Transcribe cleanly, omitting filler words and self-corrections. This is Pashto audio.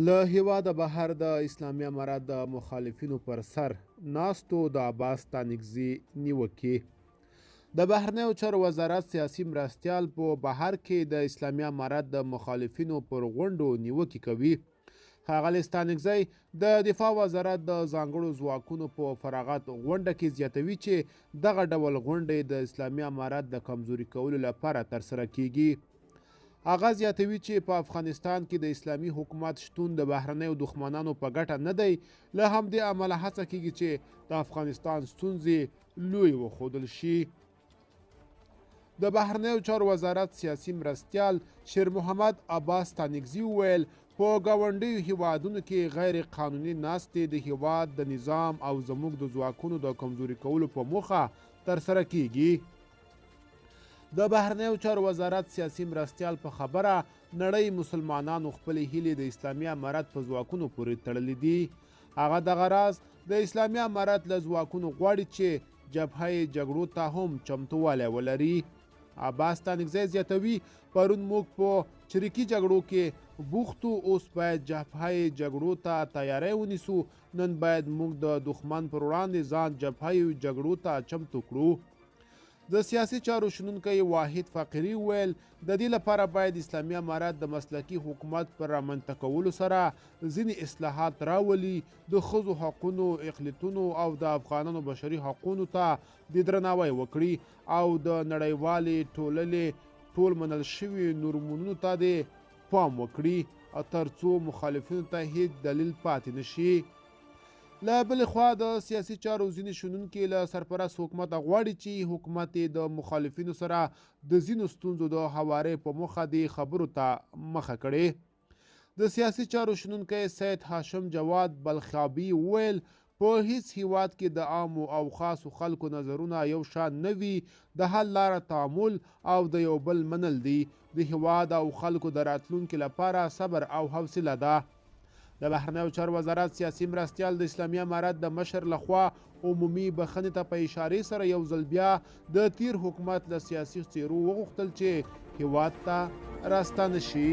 له هېواده بهر د اسلامي امارت د مخالفینو پر سر ناستو د عباس ستانکزي نیوکې. د بهرنیو چارو وزارت سیاسي مرستیال په بهر کې د اسلامي امارت د مخالفینو پر غونډو نیوکې کوي. ښاغلی ستانکزی د دفاع وزارت د ځانګړو ځواکونو په فراغت غونډه کې زیاتوي چې دغه ډول غونډې د اسلامي امارت د کمزوري کولو لپاره ترسره کیږي. هغه زیاتوي چې په افغانستان کې د اسلامي حکومت شتون د بهرنیو دښمنانو په ګټه نه دی، له همدې امله هڅه کیږي چې د افغانستان ستونزې لوی وښودل شي. د بهرنیو چارو وزارت سیاسي مرستیال شیر محمد عباس ستانکزي وویل، په ګاونډیو هیوادونو کې غیر قانوني ناستې د هیواد د نظام او زموږ د ځواکونو د کمزوري کولو په موخه ترسره کیږي. د بهرنیو چارو وزارت سیاسي مرستیال په خبره، نړۍ مسلمانانو خپلې هیلې د اسلامي امارت په ځواکونو پورې تړلې دي. هغه دغه راز د اسلامي امارت له ځواکونو غواړي چې جبهه جګړو ته هم چمتووالی ولري. عباس ستانکزی زیاتوي، پرون موږ په چریکي جګړو کې بوخت وو، اوس باید جبهه جګړو ته تیاری ونیسو. نن باید موږ د دښمن پر وړاندې ځان جبهه جګړو ته چمتو کړو. د سیاسي چارو شنونکی واحد فقیري وویل، د دې لپاره باید اسلامي امارت د مسلکي حکومت پر رامنځته کولو سره ځینې اصلاحات راولي، د ښځو حقونو، اقلیتونو او د افغانانو بشري حقونو ته د درناوی وکړي او د نړیوالې ټولنې ټول منل شوي نورمونو ته دې پام وکړي، ترڅو مخالفینو ته هیڅ دلیل پاتې نشي. له بلې خوا د سیاسي چارو ځینې شنونکي له سرپرست حکومته غواړي چې حکومت یې د مخالفینو سره د ځینو ستونزو د هوارۍ په موخه دې خبرو ته مخه کړې. د سیاسي چارو شنونکی سید هاشم جواد بلخابي وویل، په هیڅ هیواد کې د عامو او خاصو خلکو نظرونه یو شان نه وي، د حل لاره تعامل او د یو بل منل دي. د هیواد او خلکو د راتلونکي لپاره صبر او حوصله ده. د بهرنیو چارو وزارت سیاسي مرستیال د اسلامي امارت د مشر لخوا عمومي بخښنې ته په اشارې سره یو ځل بیا د تیر حکومت له سیاسي څیرو وغوښتل چې هیواد ته راستانه شي.